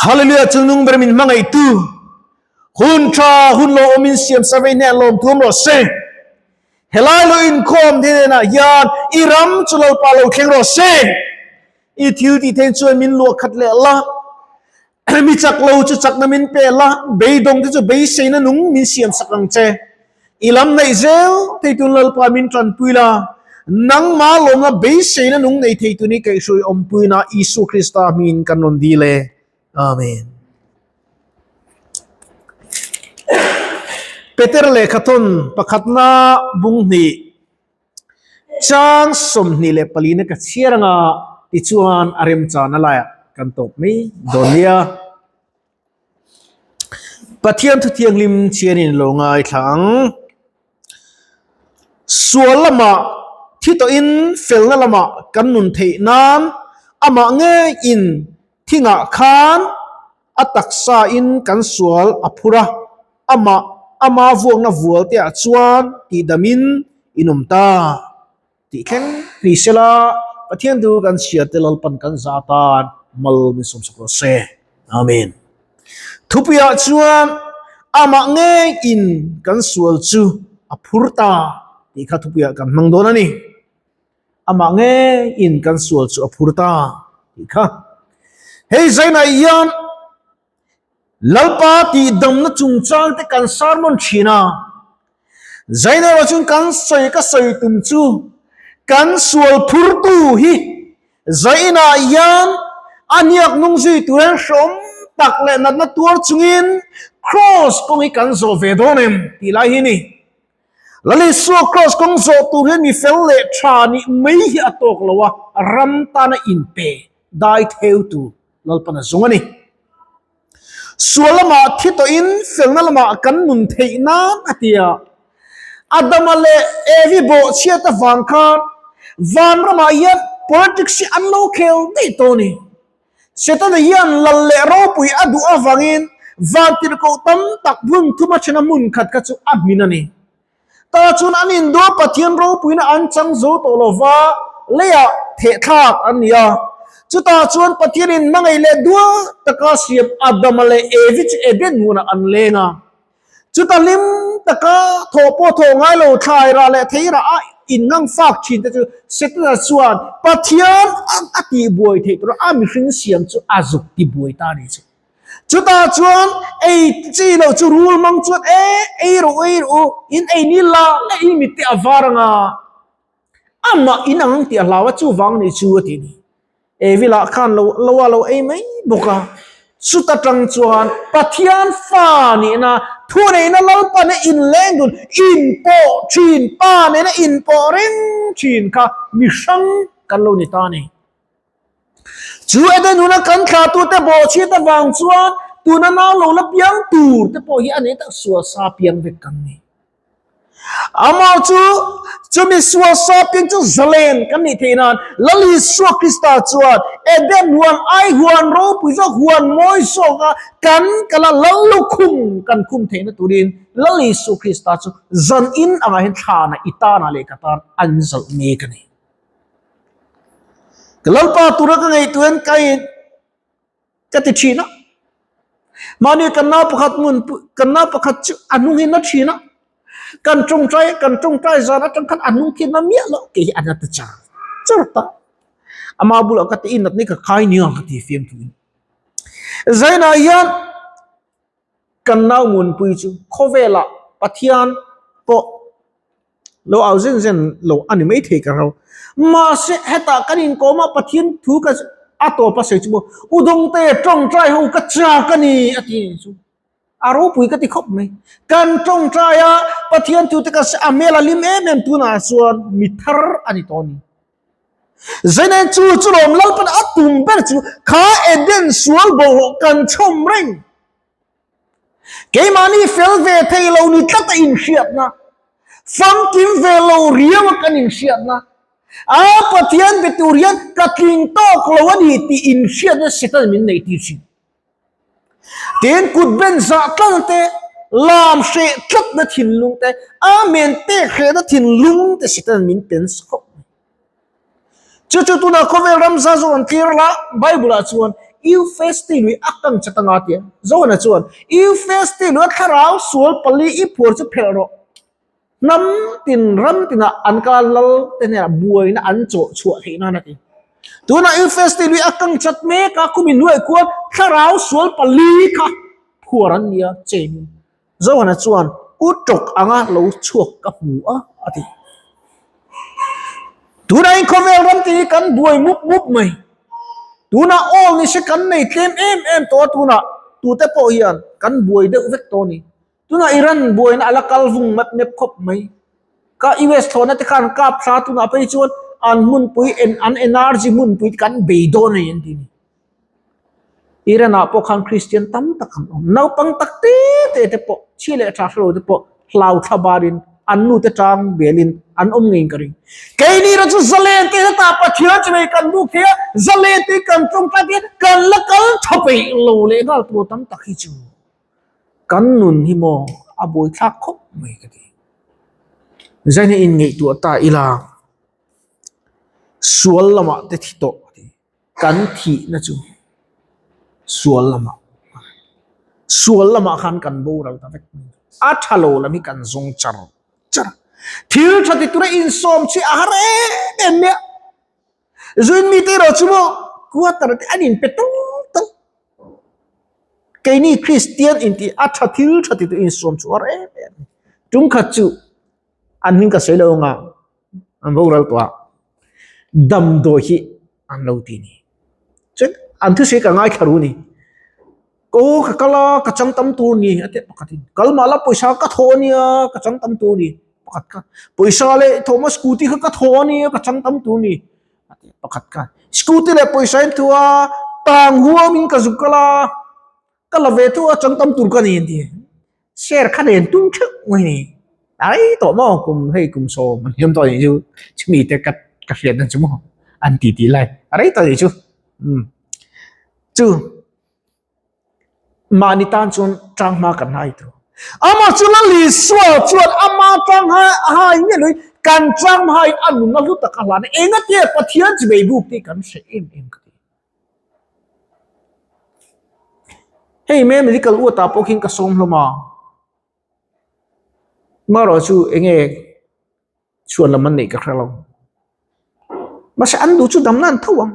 Hallelujah chungnung ber min hmangaihtu hun tha hun lo awmin siam sa vei hnen lawm thum rawh se. Helai lo inkhawm te hnenah hian i ram chu Lalpa lo thleng rawh se. I thil tih theih chuan min luah khat leh la. Mi chak lo chu chakna min pe la, beidawng te chu beiseina nung min siam sak ang che. I lam neih zel theitun Lalpa min tanpui la, nangmah lawmna beiseina nung nei theitun i kaihhruai awmpuina Isua Krista hmingin kan rawn dil e. Amen. Peter lehkhathawn pakhatna bung hnih chang 24 na ka chhiar anga tichuan a remchana laiah kan tawp mai dawn nia. Pathian thuthianghlim chianin lo ngaithla ang. Sual lamah thi tawhin felna lamah kan nun theih nan amah ngeiin thingah khan a taksa in kan sual a phur a, amah ama vuakna vual te ah chuan tihdamin in awm ta tih thleng ni sela Pathian du kan chhiar te Lalpan kan za tan mal min sawmsak rawh se. Amen. Thupuiah chuan amah ngeiin kan sual chu a phur ta tih kha thupuiah kan hmang dawn a ni. Amah ngeiin kan sual chu a phur ta tih kha. Hei zainah hian Lalpa tihdamna chungchang te kan sermon thin a. Zainah erawh chuan kan sawi ka sawi tum chu kan sual phurtu hi zainah hian a hniak nung zui turin hreawm tak leh natna tuar chungin cross kawng hi kan zawh ve dawn em tih lai hi a ni. Lalisua cross kawng zawh tur hian mi fel leh tha nih mai hi a tawk lo a, ram tana inpe dai theu tur Lalpan a zawng a ni. Sual lamah thi tawhin felna lamah kan nun theih nan a ti a. Adama leh Evi bawhchhiat avang khan vanramah hian politics hi an lo khel daih tawh a ni. Setana hian lal leh ropui a duh avangin vantirhkoh tam tak hmun thuma thena hmun khat kha chu a hmin a ni. Ta chuan an indua Pathian ropuina an chang zo tawh lo va, leiah thehthlak an ni a. Chutah chuan Pathianin hmangaih leh dua taka siam Adama leh Evi chu Eden hmunah an leng a. Chuta hlim taka thawh pawh thawh ngai lo thlai rah leh thei rah a inngang fak thin te chu Setana chuan Pathian a tihbuai theih tura a mihring siam chu a zuk tibuai ta a ni chu. Chutah chuan ei chi loh chu rul hmang chuan e ei rawh u ei rawh u in ei ni la la in mit te a var anga amah in ang tih a hlau a chuvang nih chu a ti a ni. Evi lah khan lo lo a lo ei mai bawk a, chuta tang chuan Pathian fa nihna thu neihna Lalpa nena inleng dun inpawh thin pa nena inpawh reng thin kha mi hrang kan lo ni ta a ni. Chu Eden huna kan thlatute bawhchhiat avang chuan tuna nau lo la piang tur te pawh hi a nei tak sual sa piang vek kan ni. Amah chu chumi sual sa piang chu zalen kan nih theih nan Lal Isua Krista chuan Eden huan ai huan ropui zawk huan mawi zawka kan kala lal lukhum kan khum theihna turin Lal Isua Krista chu zan in angah hian thlana i tana leh ka tan an zalh mek a ni. Ka Lalpa tura ka ngaihtuah hian ka in ka ti thin a. Mahni kan nau pakhat hmun kan nau pakhat chu a hnung hi na thin a. Kan tawngtai kan tawngtai zan atang khan a hnung khi na miah loh kei hi a na ta char char ta. Ama bulah ka ti in natni ka kai nia ka ti fiam thu in. Zainah hian kan nau ngunpui chu khawvelah Pathian pawh lo au zen zen lo a ni mai thei ka ro. Mahse hetah kan inkawm a Pathian thu ka a tawp a sawi chu maw Udawngte tawngtai ho ka chak a ni a ti chu. A ropui ka ti khawp mai. Kan tawngtai a Pathian thu te ka a hmel a lim em em tunah chuan mi thar a ni tawh a ni. Zainen chu chu lawm Lalpan a tum ber chu kha Eden sual bawlhhlawh kan chhawm reng. Keimahni fel ve thei lo ni tlat a inhriatna, famkim ve lo riau a kan inhriatna, a Pathian be tur hian ka tling tawk lo a ni tih inhriatna Satan min neih tir thin. Tin, kut ben zah tlang te, lam hreh tlatna thinlung te, Amen pek hrehna thinlung te Satan min pen khawp mai. Chu chu tunah khawvel ram za zawk an tlir la, Bible ah chuan Eufesti lui a kang chat anga tia. Johana chuan, Eufesti lua thlarau sual pali i phuar chu phelh rawh. Hnam tin ram tinah an kal lal te hnenah buaina an chawh chhuah theih nan a ti. Tunah Eufesti lui a kang chat mek a, khumi hnuai khuan thlarau sual pali kha phuar an nia chenin. Johana chuan, U tawk anga lo chhuak ka hmu a, a ti. Tunah in khawvel ram te hi kan buai mup mup mai. Tunah awl ni se kan nei tlem em em tawh a, tunah tute pawh hian kan buai deuh vek tawh a ni. Tunah Iran buaina a la kal vung map map khawp mai. Ka US thlawhna te khan kap thla tunah phei chuan an hmunpui an energy hmunpui te kan bei dawn a ni an ti a ni. Iran ah pawh khan Christian tam tak an awm. Naupang tak te te te pawh chhi leh tha hrelo te pawh hlau thla barin an nu te tang belin an awm ngei ka ring. Keini erawh chu zalen te heta Pathian chu hei kan buk thei a, zalen te kan tawngtai te kan la kal tha peih lo leh nghal tur tam tak hi chu kan nun hi maw a buaithlak khawp mai ka ti. Zaina inngaihtuah ta ila sual lamah te thi tawh a ti. Kan thihna chu sual lamah sual lamah khan kan boral ta vek mai. A tha lo lam hi kan zawng char char a. Thil tha ti tura insawm chi a har em em mai a. Zuin mite erawh chu maw quarter te an inpe tal tal. Keini Kristian intih a tha thil tha ti tura insawm chu a har em em. Tum khat chu an hming ka sawi lo anga an boral tawh a, damdawi hi an lo ti a ni. Chuan an thusawi ka ngaithla ru a ni. Aw ka kal a, ka chang tam tur a ni a ti pakhat in. Kal mah la pawisa ka thawh a nia, ka chang tam tur a ni pakhat kha. Pawisa leh thawhma scooty kha ka thawh a nia, ka chang tam tur a ni a ti pakhat kha. Scooty leh pawisa in thu a, tang huam in ka zuk kal a, ka la ve thu a, chang tam tur ka ni an ti. Share kha nen tum theuh mai ni. Ai tawh maw kum hei kum sawm an hiam tawh nih chu chumi te ka ka hriat na chu maw an ti ti lai a rei tawh nih chu um chu mahni tan chuan tang hma kan hai tawh ama chu la Isua chuan ama tang hai hai nge lui kan tang hai a nunna hlu tak a hlan engatia Pathian chi bei buk tih kan hre em em ka ti. Hei me medical uat ah pawh khian ka sawm hlawm a, marawh chu eng nge chhuan lam an neih ka hre lo, mahse an duh chu damna an tho ang,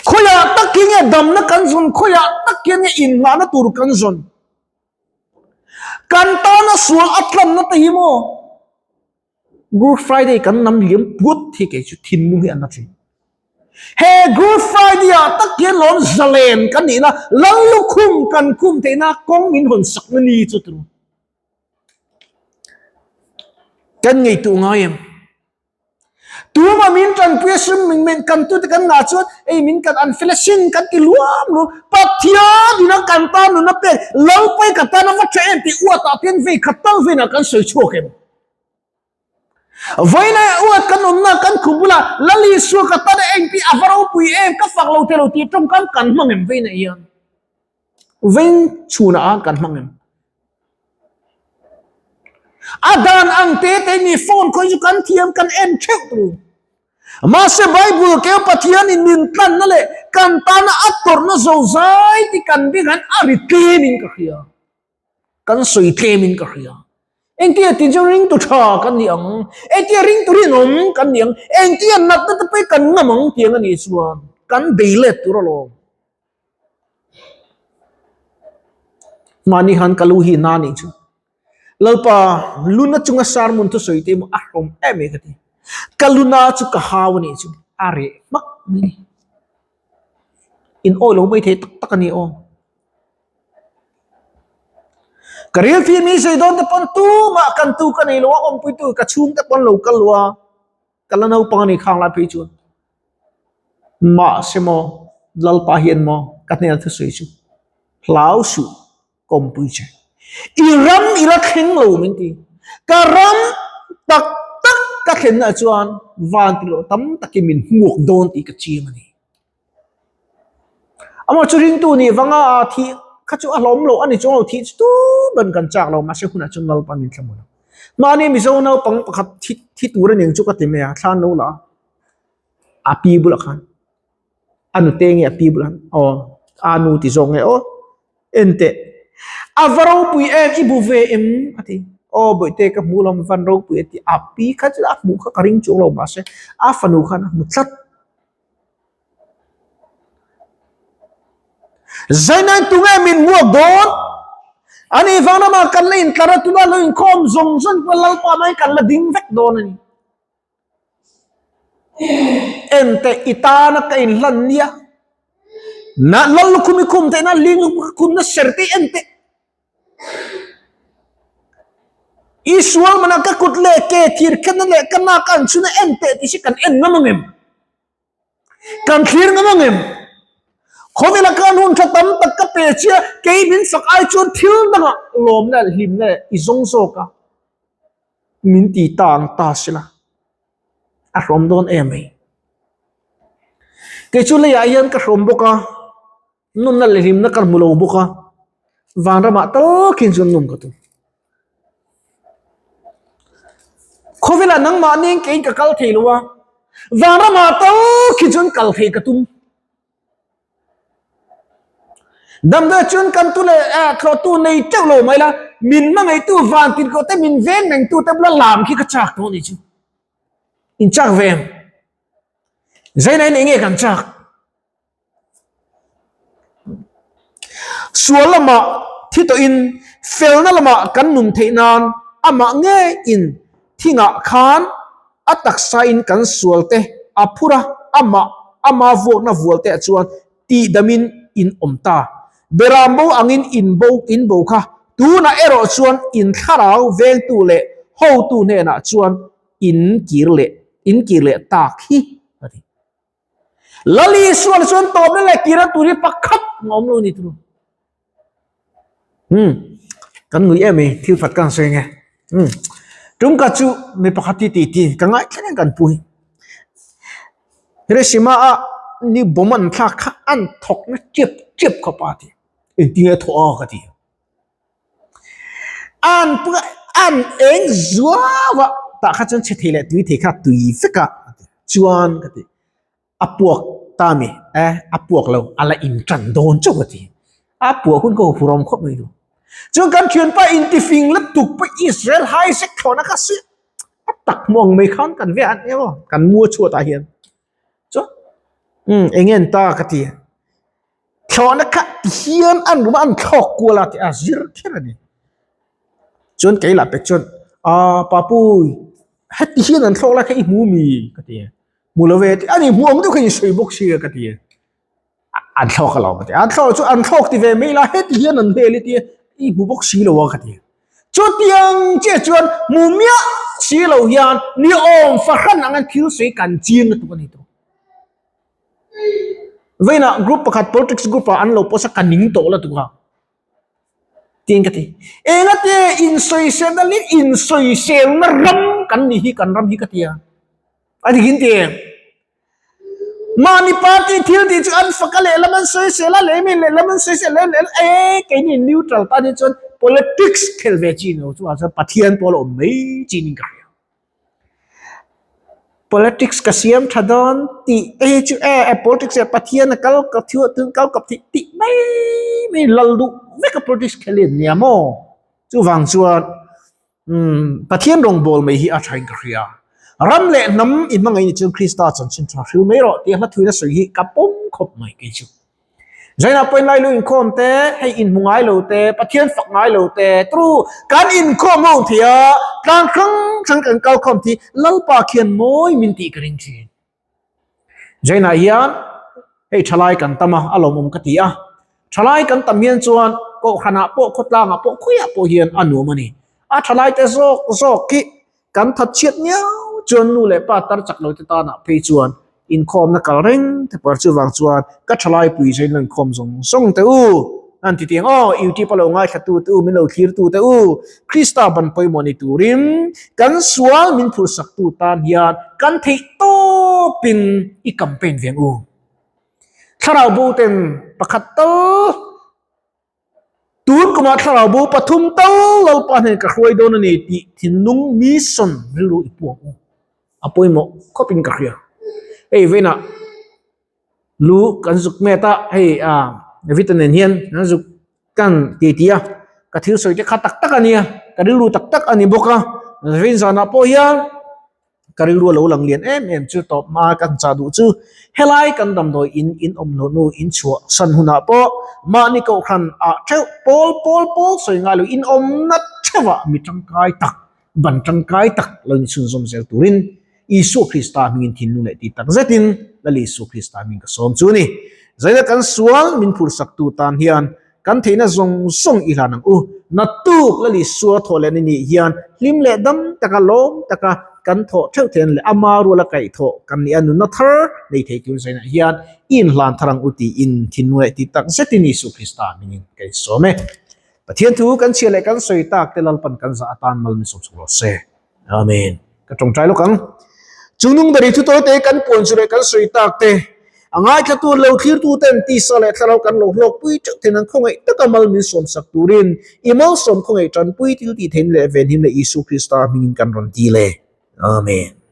khawiah tak hi nge damna kan zawn khawiah tak hian nge inngahna tur kan zawn, kan tana sual a tlanna te hi maw. Good Friday kan nam liam puat hi kei chu thinlung hi a na thin. He Good Friday ah tak hian lawm zalen kan nihna lal lukhum kan khum theihna kawng min hawn sakna ni chu turu. Kan ngaihtuah ngai em? Tuma min tanpui a sum min men kan tute kan ngah chuan ei min kan an fel a sin kan ti luam luam. Pathian ina kan tan nuna pek Lalpai ka tan a va tha em tih uatah te hian vei khat tal veinah kan sawi chhuak em? Vawiin a uat kan awmna kan khum bulah Lal Isua ka tan a engti a va ropui em ka fak lo thei lo tih tawngkam kan hmang em vawiinah hian vawiin chhunah khan kan hmang em? A dan ang te te ni phone khawi chu kan thiam kan en theuh tur. Mahse Bible keu Pathian in min tlanna leh kan tana a tawrhna zo zai ti kan bik han a ri tlem in ka hria. Kan sawi tlem in ka hria. Engtia ti chu ringtu tha kan ni ang, engtia ringtu rinawm kan ni ang, engtia natna te pawh kan ngam ang tiang a nih chuan kan bei let tur alawm. Mahni khan ka lu hi na nih chu. Lalpa luna chunga sermon thusawi te emaw a hlawm em em ka ti. Ka luna chu ka hau a nih chu a reh hmak mai a ni. In awi lo mai thei tak tak a ni aw. Ka ril fi mi sawi dawn te pawn tumah kan tu ka nei lo a, awmpuitu ka chhungte pawn lo kal lo a. Ka la naupang a ni khang lai phei chuan. Mahse maw Lalpa hian maw ka hnena thusawi chu hlau suh kawmpui che. I ram i la thleng lo min ti. Ka ram tak tak ka thlenna chuan van ti loh tam takin min hmuak dawn tih ka chiang a ni. Amah chu ringtu nih vanga a thih kha chu a hlawm loh a ni chuang lo thih chu tu ban kan chak lo mahse hunah chuan Lalpa min thla mawlh a. Mahni Mizo naupang pakhat thi thi tur a ning chu ka ti mai a thlan lo la a, a pi bulah khan. A nute nge a pi bulah aw a nu ti zawk nge aw en teh a va ropui em i bu ve em a ti aw bawihte ka hmu lo van ropui a ti a pi kha chu a hmuh kha ka ring chuang lo mahse a fanu khan a hmu tlat. Zainain tunge min hmuak dawn? Ani vang lamah kan la intlar a tuna lo inkhawm zawng zawng chuan Lalpa mai kan la ding vek dawn a ni. Enteh i tana ka inhlan nia. Na lal lukhum i khum theihna ling lukhum na ser te enteh. I sual mana ka kut leh ke thir khenna leh ka nak an chhuna enteh tih hi kan en ngam angem? Kan thlir ngam angem? Khawvela khan hun tha tam tak ka pe chia kei min fak ai chuan thil dangah lawmna leh hlimna leh i zawng zawk a. Min ti ta ang ta sila a hrawm dawn em mai. Kei chu leiah hian ka hrawm bawk a, nunna leh hlimna ka hmu lo bawk a, vanramah takin chuan num ka tum. Khawvelah nangmah nen keiin ka kal thei lo a, vanramah takin chuan kal thei ka tum. Damdawi chuan kan tu leh thlawhtu nei teuh lo mai la, min hmangaihtu van tirhkoh te min veng rengtu te bula lam khi ka chak tawh a nih chu. In chak ve em? Zainain eng nge kan chak? Sual lamah thi tawhin felna lamah kan nun theih nan amah ngeiin thingah khan A taksain kan sualte a phur a, amah, ama vuakna vualteah chuan tihdamin in awm ta. Beram bo angin in bo, in bo kha tunah erawh chuan in thlarau vengtu leh hotu hnenah chuan in kir leh, in kir leh tak hi, a ti. Lal Isual chuan tawpna leh kirna tur hi pakhat a awm lo ni turu. Hmm, kan nui em i, thil fat kan sawi nge. Hmm, tum ka chu mi pakhat ti ti ti ka ngai thleng kan pui. Hiroshima a ni bom an thlak kha an thawk na chep chep khawp a ti. Engtin nge thawh a ka ti. An an eng zuau a tah kha chuan chhe thei leh tui thei kha tui vek a chuan ka ti. A puak ta mi e a puak lo a la in tan dawn chauh a ti. A puah hun ka huphurhawm khawp mai lo. Chuan kan thianpa intifing lutuk pawh Israel high sek thlawhna kha si a tak hmu ang mai khan kan ve an emaw kan mu a chhuatah hian chuan umm eng nge an ta ka ti. Thlawhna kha ti hian an rum a an thlawk kual a tih a zir kher a ni. Chuan kei lah pek chuan aaa Papui heti hian an thlawk lai kha i hmu mi ka ti a. Hmu lo ve tih a ni hmu ang deuh kha in sawi bawk si a ka ti a. An thlawk a lo ka ti a. An thlawk chu an thlawk ti ve mai la heti hian an hmel i tia i hmu bawk si lo a ka ti a. Chutiang chiah chuan hmu miah si lo hian ni awm fahran ang an thil sawi kan chiang lutuk a ni tawh. Vawiinah group pakhat politics group ah an lo post a ka ning tawh la tuk a tiin ka ti. Engate insawiselna leh insawiselna ram kan nih hi kan ram hi ka ti a. A dik in ti em? Mahni party thil tih chu an fak a lehlam an sawisel a lehmi lehlam an sawisel leh leh e keini neutral tan hi chuan politics khel ve chi ni lo chu ah chuan Pathian pawh la awm mai chi niin ka hria. Politics ka siam tha dawn tih te hi chu e politics ah Pathian a kal ka thu a kal kawp theih tih mai mai lal duh vek a politics khel hi an nia maw chuvang chuan umm Pathian rawngbâwl mai hi a thain ka hria ram leh hnam i hmangaih ni chuan Krista chanchin tha hril mai rawh tih a hla thuina sawi hi ka pawm khawp mai kei chu. Zainah pawhin Lailu inkhawm te, hei inhmu ngai lo te, Pathian fak ngai lo te, tru kan inkhawm ho thei a, tlang hrang hrang kan kal khawm thi Lalpa khian mawi min tih ka ring thin. Zainah hian hei thalai kan tam a, a lawmawm ka ti a. Thalai kan tam hian chuan kohhranah pawh khawtlangah pawh khawiah pawh hian a nuam a ni. A thalai te zawk zawk hi Kan that chhiat miau chuan nu leh pa tar chak lo te tanah phei chuan inkhawmna kal reng te par chuvang chuan ka thalai pui zain lo inkhawm zawng zawng teh u. An ti tiang aw, YouTube a lo ngaithla tu te u, min lo thlir tu te u, Krista ban pawimawh ni turin kan sual min phurhsak tu tan hian kan theih tawpin i campaign ve ang u. Thlarau bo ten pakhat tal Tun kumah thlarau bo pathum tal Lalpa hnen ka hruai dawn a ni tih thinlung mission rilru i puang u. A pawimawh khawpin ka hria. Hei vawiinah Lu kan zuk met a, hei a Vita nen hian kan zuk kan ti ti a, ka thil sawi te kha tak tak a nia, ka rilru tak tak a ni bawk a, Vin zanah pawh hian ka rilru a lo lang lian em em chu tawp hma kan chah duh chu helai kan damdawi in in awm loh hnu in chhuah san hunah pawh mahni kohhran ah theuh pawl pawl pawl sawi ngai lo in awmna theuhah mi tangkai tak ban tangkai tak lo inchhunzawm zel turin Isua Krista hmingin thinlung leh tih tak zetin Lal Isua Krista hming ka sawm chu a ni. Zaina kan sual min phurhsaktu tan hian kan theihna zawng zawng i hlan ang u. Naktuk Lal Isua thawh leh ni nih hian hlim leh dam taka lawm taka kan thawh theuh theih an leh ama ruala kaihthawh kan nih a nunna thar nei thei tur zainah hian i inhlan thar ang u tiin thinlung leh tih tak zetin Isua Krista hmingin ka insawm e. Pathian thu kan chhia leh kan sawi tak te Lalpan kan zah atan mal min sawm chuk rawh se. Amen. Ka tawngtai lawk ang. Chu nung beri thu tawi te kan puan chu leh kan sawi tak te a ngaithla tu lo thlir tu ten tisa leh thlarau kan lo hlawk pui teuh thein an khawngaih taka mal min sawm sak turin i malsawm khawngaih tanpui thil tih thein leh venhim leh Isu Krista hmingin kan rawn ti le. Amen.